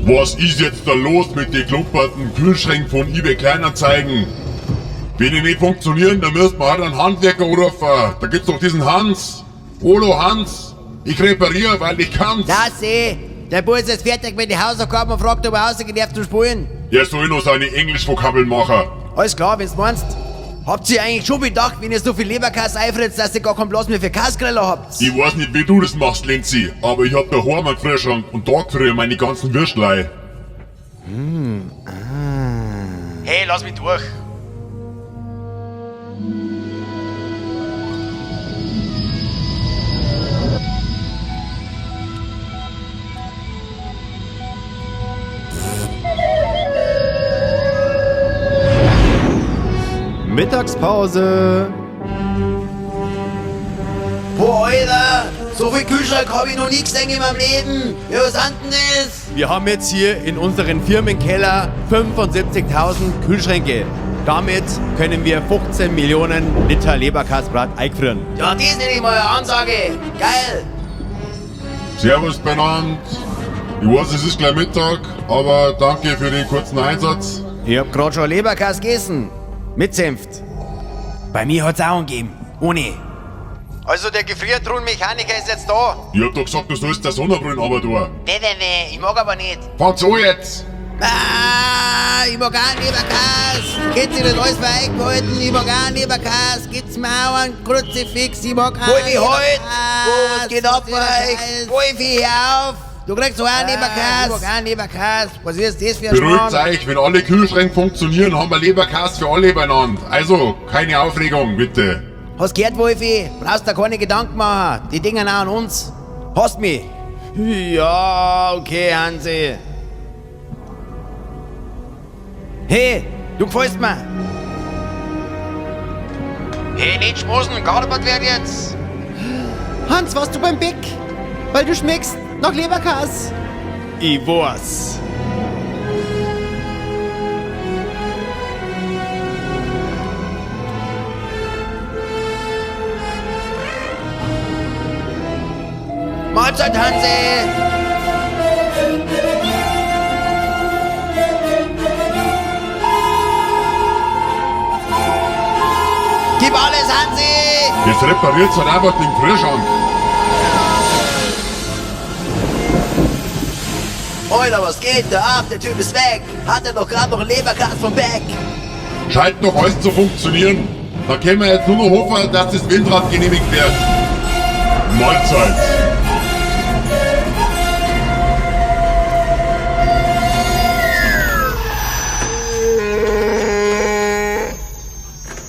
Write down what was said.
Was ist jetzt da los mit den klumperten Kühlschränken von eBay Kleinanzeigen? Wenn die nicht funktionieren, dann müsst man halt einen Handwerker anrufen. Da gibt's doch diesen Hans. Hallo Hans, ich repariere, weil ich kann's. Na, seh, der Bub ist jetzt fertig mit den Hausaufgaben und fragt, ob er rausgehen zum Spielen. Er soll noch seine Englischvokabeln machen. Alles klar, wenn's meinst. Habt ihr eigentlich schon bedacht, wenn ihr so viel Leberkäse einfritzt, dass ihr gar keinen Platz mehr für Käsegriller habt? Ich weiß nicht, wie du das machst, Lenzi, aber ich hab daheim einen Kühlschrank und da friere ich meine ganzen Würstelei. Hey, lass mich durch. Mittagspause. Boah, Alter, so viel Kühlschrank hab ich noch nie gesehen in meinem Leben. Ja, was sind denn das? Wir haben jetzt hier in unserem Firmenkeller 75.000 Kühlschränke. Damit können wir 15 Millionen Liter Leberkasbrat einfrieren. Ja, das nenne ich mal eine Ansage. Geil. Servus benannt. Ich weiß, es ist gleich Mittag, aber danke für den kurzen Einsatz. Ich hab grad schon Leberkäse gegessen. Mit Senft. Bei mir hat's auch einen gegeben. Ohne. Also der Gefriertruhenmechaniker ist jetzt da. Ich hab doch gesagt, du sollst der Sonnenbrille aber tun. Nee, nee, nee, ich mag aber nicht. Fangt's an jetzt! Ah, ich mag auch einen Leberkäse. Könnt ihr das alles für euch behalten? Ich mag auch einen Leberkäse. Gibt's mir auch einen Kruzifix? Ich mag auch einen Wolfi, halt! Wo, was geht ab bei euch? Wolfi, hör auf! Du kriegst auch einen Leberkäse. Ich mag auch einen Leberkäse. Was ist das für ein Beruhigt Schmarrn? euch, wenn alle Kühlschränke funktionieren, haben wir Leberkäse für alle beieinander. Also, keine Aufregung, bitte. Hast gehört, Wolfi? Brauchst da keine Gedanken machen. Die Dinger auch an uns. Hast mich? Ja, okay, Hansi. Hey, du gefällst mir. Hey, nicht schmusen, gearbeitet wird jetzt. Hans, warst du beim Bäck? Weil du schmeckst nach Leberkäse. Ich weiß. Mahlzeit, Hansi. Gib alles, Hansi! Jetzt repariert halt einfach den Kühlschrank. Alter, was geht da ab? Der Typ ist weg. Hat er doch gerade noch einen Leberkäse vom Beck. Scheint noch alles zu funktionieren. Da können wir jetzt nur noch hoffen, dass das Windrad genehmigt wird. Mahlzeit.